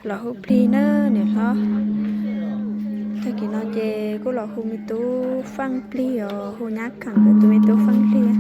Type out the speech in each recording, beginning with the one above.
Los hu plig na niam hlob. Tag kis no ces kuj los hu me tub Faaj plig os, hu nyab Kheem nkawd tus me tub Faaj plig.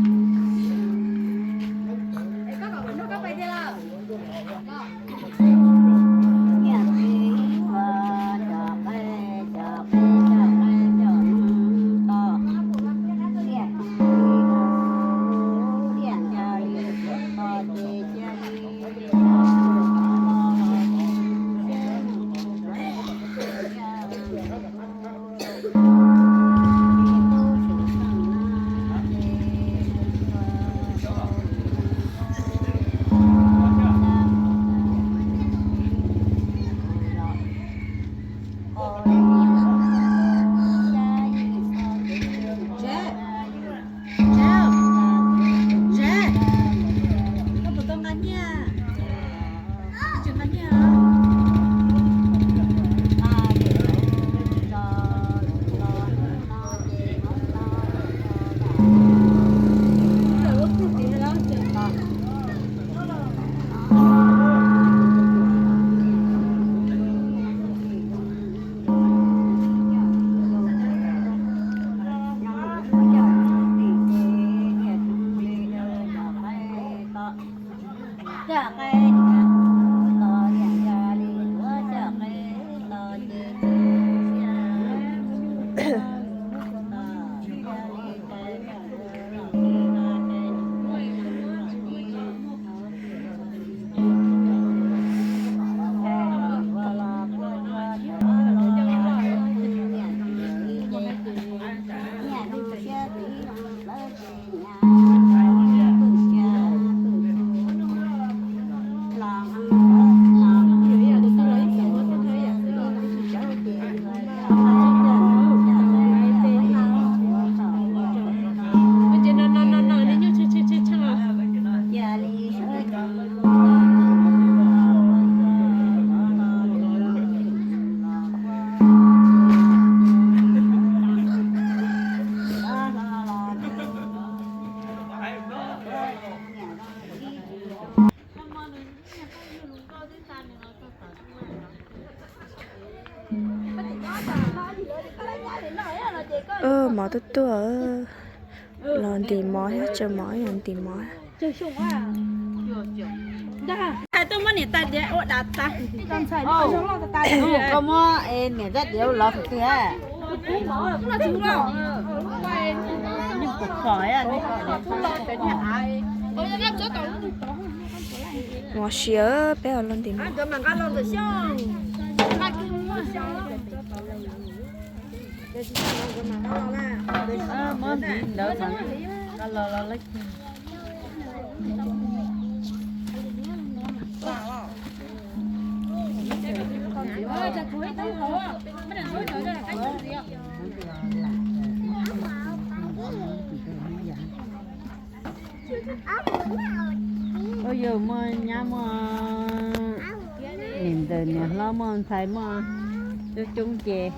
Mov tuaj tuaj, los ntim mov thiab, tsaws mov ib yam ntim mov. Hais tuaj muab niam tais diav ua dab tas. Koj muab niam tais diav los tus twg? Mov siav, peb los ntim mov. Muab ntiv ntawd mas nqa los los lawv. Ua yog muaj nyab muaj niam ntxawm niam hlob muaj ntxhais muaj coob coob ces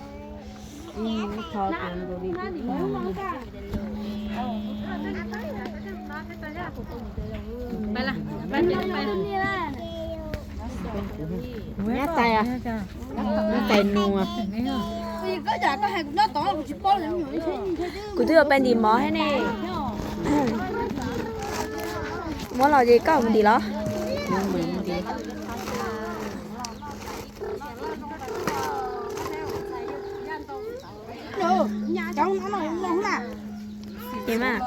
ib hnub thov tus nkaus li tus. Nyab tais, nyab tais nus. Kuv twb yuav pais ntim mov thiab ne. Muab los ces koj mus ntim los. Ces mas,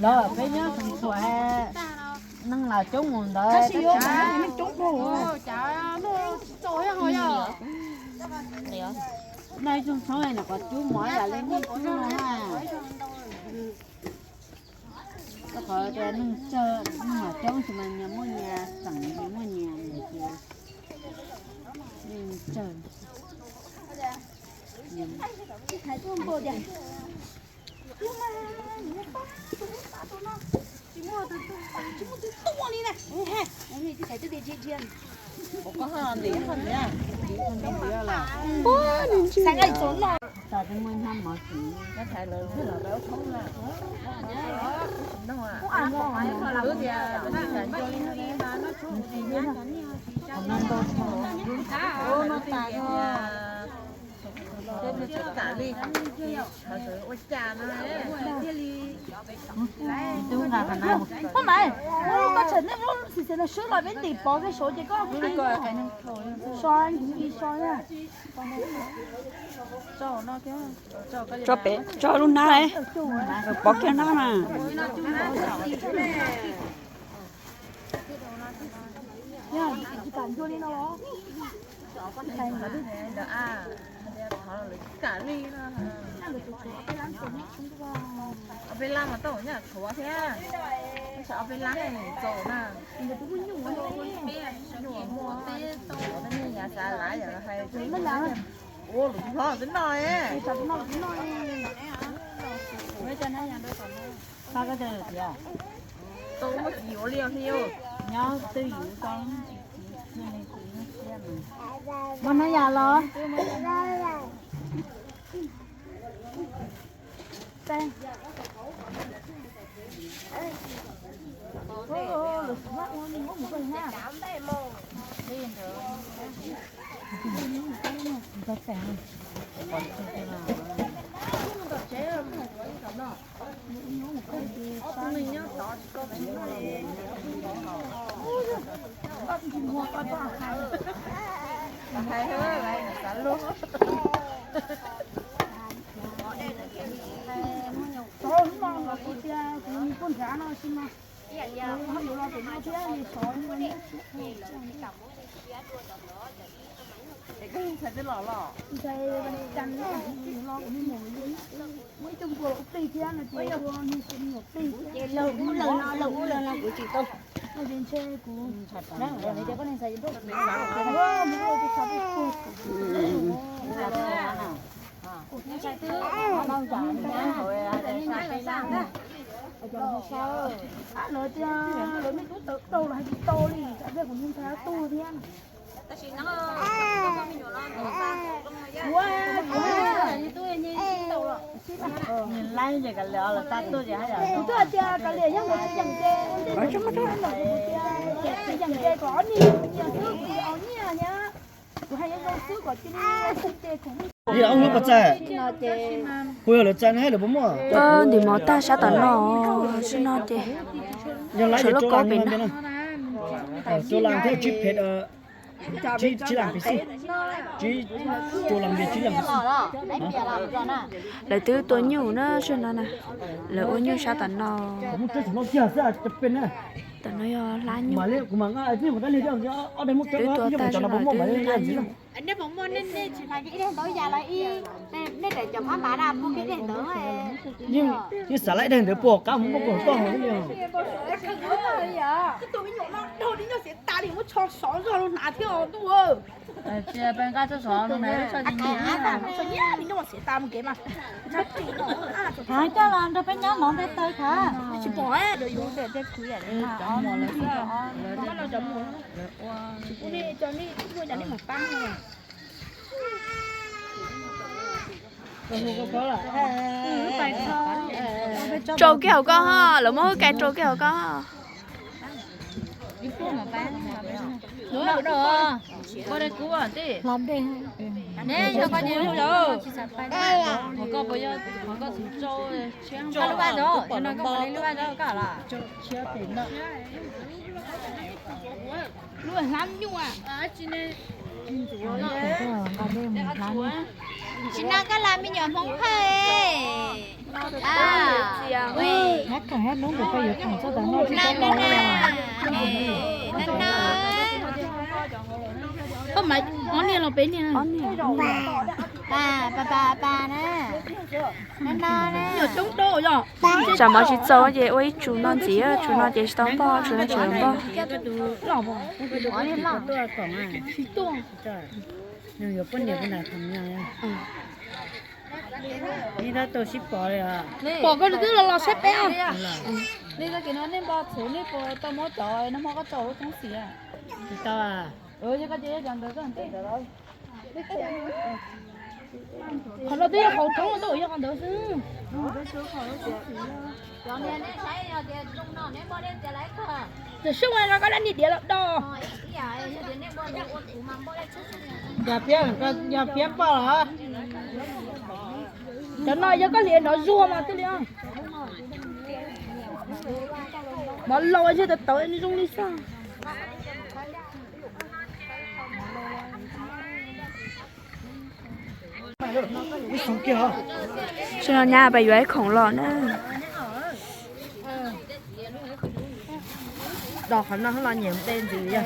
los peb nyob txhua neeg los coob mus ntawd. Noj ib tsoog tshoob nws qhov cub mov yam li nej cub no na. Qhov tias neeg tsawg, neeg coob tsis mas nyias muaj nyias xeem, nyias muaj nyias ces neeg tsawg. Pog Maiv, koj tshem nej lub xim xev no swb los peb ntim pov peb saud ces koj so, so na. Tso pem, tso lub hnab, pov kiag hnab na. Ob peb lab mas tau nyaj tshuav thiab. Ob peb lab txaus na. Nyuj muaj, tej niag yav xav lav yam hais ua lus hlob twb noj. Tau muaj txiv yuav li os, nyob twj ywm tau. Muaj hnab yas los? Hnub no los kuv tias kuv poj nrad no tsis mas, yuav los pem no thiab li sov. Ntshai, ntshai los kuv niag maum muaj ib tug npua los ua plig thiab no ces ua niag ua plig thiab. Lawv ub lawv no, lawv ub lawv no kuv tsis tau. No ces ntshe kuv mus ua tus xav pug. Lawv tias lawv me tub tawv tau los hais tsis tau li, tsam pliag kuv niag ntxhais tuag thiab. Kuv, kuv, kuv twb hais tias kav liam yog kuv tsis yeem ces ua ntej kuv tsis yeem ces kuv tias tsis yeem ces kom ob niag nyias xwb, kuv yog au nyiaj thiab. Kuv hais zoo zoo xwb kom cia li sib ces khoom. Ib ob hnub puas txais? Kuv yog lawv txais na lawv puas muaj? Ntim mov tag sab tom no, sab no ces yog lawv sawv lub kaub pem no. Cuab las thiab tsib phev, tsib las phev xwb. Tsib, cuab las phev tsib las phev xwb. Lawv twb tua nyuj na sab no na. Lawv ua nyuj sab tom no. Tom no yog hlab nyuj. Twb tua tag sab no twb hlab nyuj. Yeej xav laib daim ntawd puag qab mus muab puag toj hauv li. Thav coj los nrog peb nyob no nte taw thav. Rau kiag hauv koj ho, lawv muab hwj kais rau kiag hauv koj. Lub hlab nyuj. Tsis na koj las me nyuam Hmoob phaj. Koj mas ob niag los peb niag? Ob niag. Pas, pas, pas, pas na. Tsam mov tsis txaus ces ua ib tsu no ntxiv, tsu no ces tsis tau npoj, tsu no tseem npoj. Pom koj twb los los saib peb. Qhov no twb yog qhov thoob, yog qhov ntawd xwb. Tam sim no koj dab niag diav los do. Yog phiab poj los? Cov no yog koj hliv nrov zuag mas twb li. Nov los yog tau tau zoo li xwb. Tsis no nyab peb yuav ib khoom los na. Dos qhov no los nyiam tej ntxiv yog.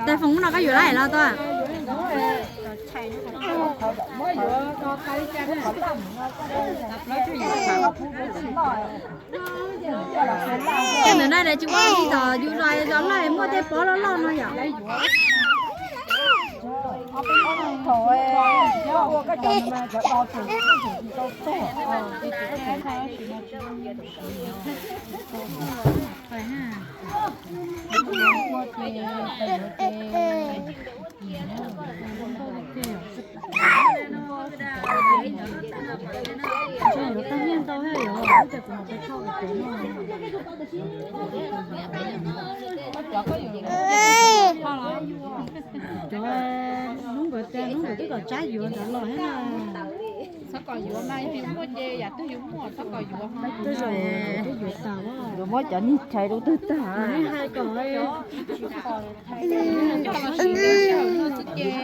Tais foom no koj yuav lawm los tuaj. Tej ntawm no tsis ua li ntawd, yus zos zos loj muaj tej pob loj loj no yom. Cov hnub nkawd, hnub nkawd twb kom tsab yuav ntawd los thiab na. Txhob kom yuav mas, yog yus muaj ces yam twg yus muaj txhob kom yuav. Tej zaum twb yuav tas, yuav muab cov niag rhais rau twg tag. Nej hais kom coj los sim sij hawm no xwb ces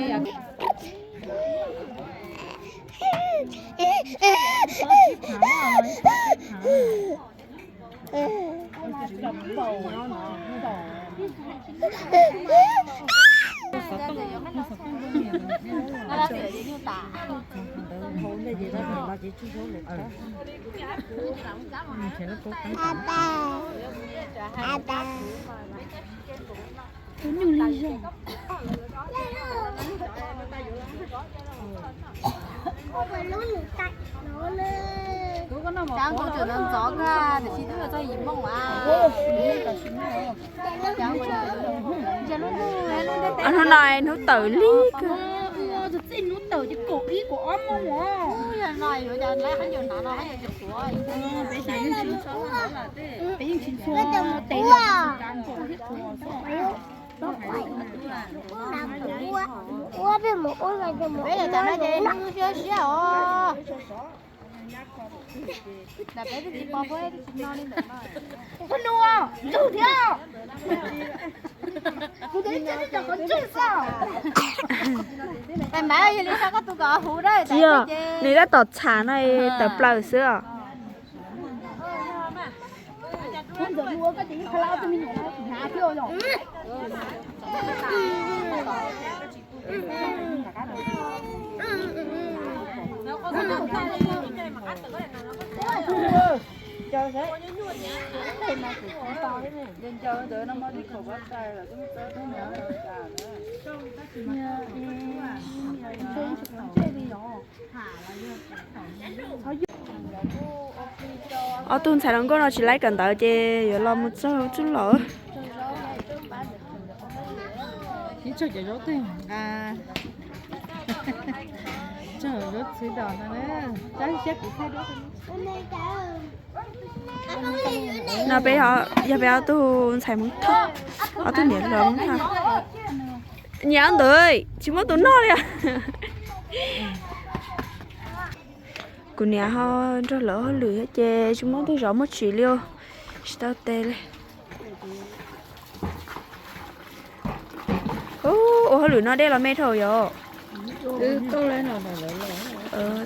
Tus nyuj li zog. Cov ntxov kawg, tiam sis twb yog txog yim moo a. Hnub no hnub tawm li kawg. Hnub tawm ces kaum ib kaum ob moo os. Peb yeej tsis ntxhua tes li. Ua peb mus ua los mus ua siab siab os. Kuv nug, nug thiab. Kuv twb coj qhov ntswg xwb. Tsis yog, nws tab tom txham no tawm plaws xwb os. Ob tug ntxhais hluas nkauj no tsis laib kawm ntawv ces yuav los mus txog tsuj lom. No peb, yog peb ob tug ntxhais Hmoob Thoj, ob tug niam hluas Hmoob Thoj. Nyiam ntawd tsis muab tus noj li. Kuv niam ho nrog lawv hauj lwm thiab ces tsis muab tus zov muaj tsis li, tsis tau tes li. Ua hauj lwm no dej los me dhau yom.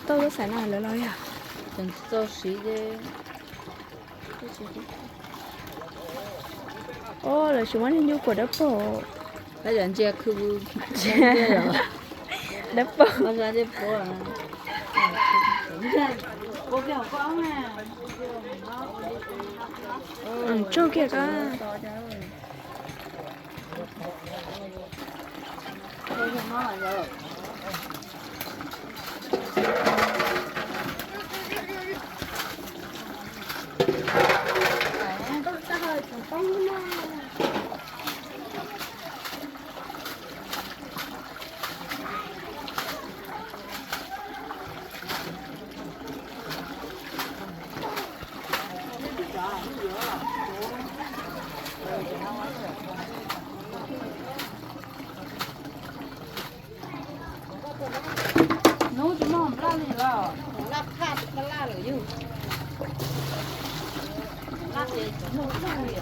Tauj lub xaiv no lawv los yog. Lawv tsis muab niag nyuj kuam dawb paug. Ntsia khw, dawb paug. Tsaug kiag ko. Hnub tsis muaj nplaj li los, laj phaj laj lawm yug. Laj ces tsis muaj laj li.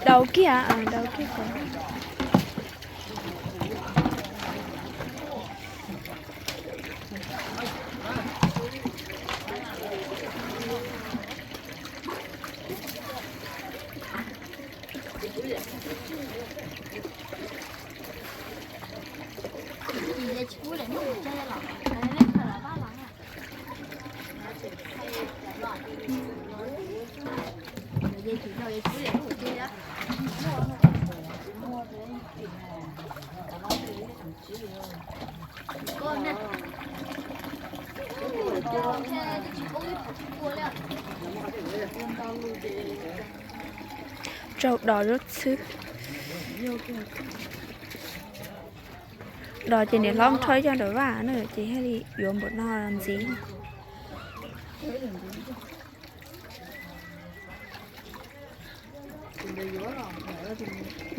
Dau kiag, dau kiag. Tsaug dos zaub txhwb. Dos ces niam hlob rho ib co ntawm vaj na ces thiaj li yuav npaum no ntxiv.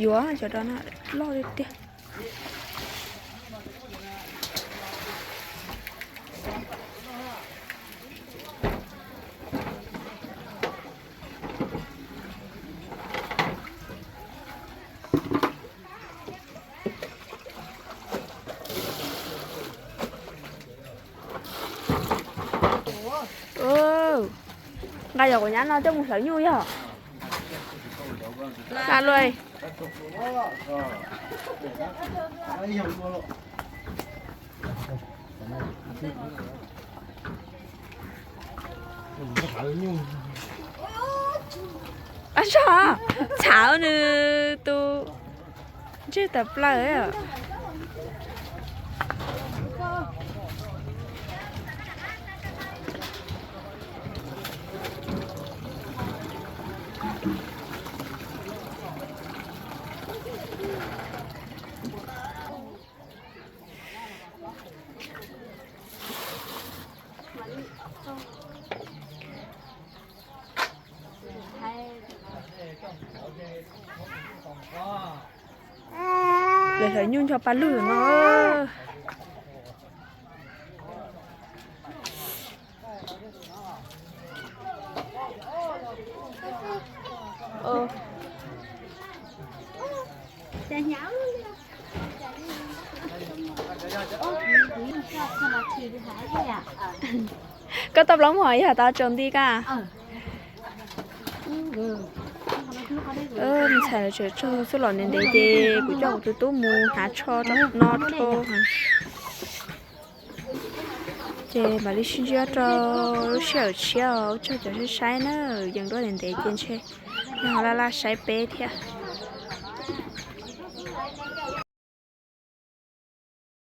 Yuav cov dos no loj tiag tiag. Nqa yog quav nyab no coj mus hlawv nyuj yog. Nqa luaj. Ab tso, txhav nws tus ntsej tawm plaws. Lawv hlawv nyuj ncho pa lwg no. Koj tau plaub muag yog tau tsaus nti koj. Ntxhais lawv tseem tsaug txuj lom ntev ntev ces kuv coj kuv tus tub mus hnav tsho rau no rau. Ces mam li sib ntsib rau lub sij hawm tshiab, ua tsaug cov saib saib na, yees duab ntev ntev ces ntshe nej ho laj laj saib peb thiab.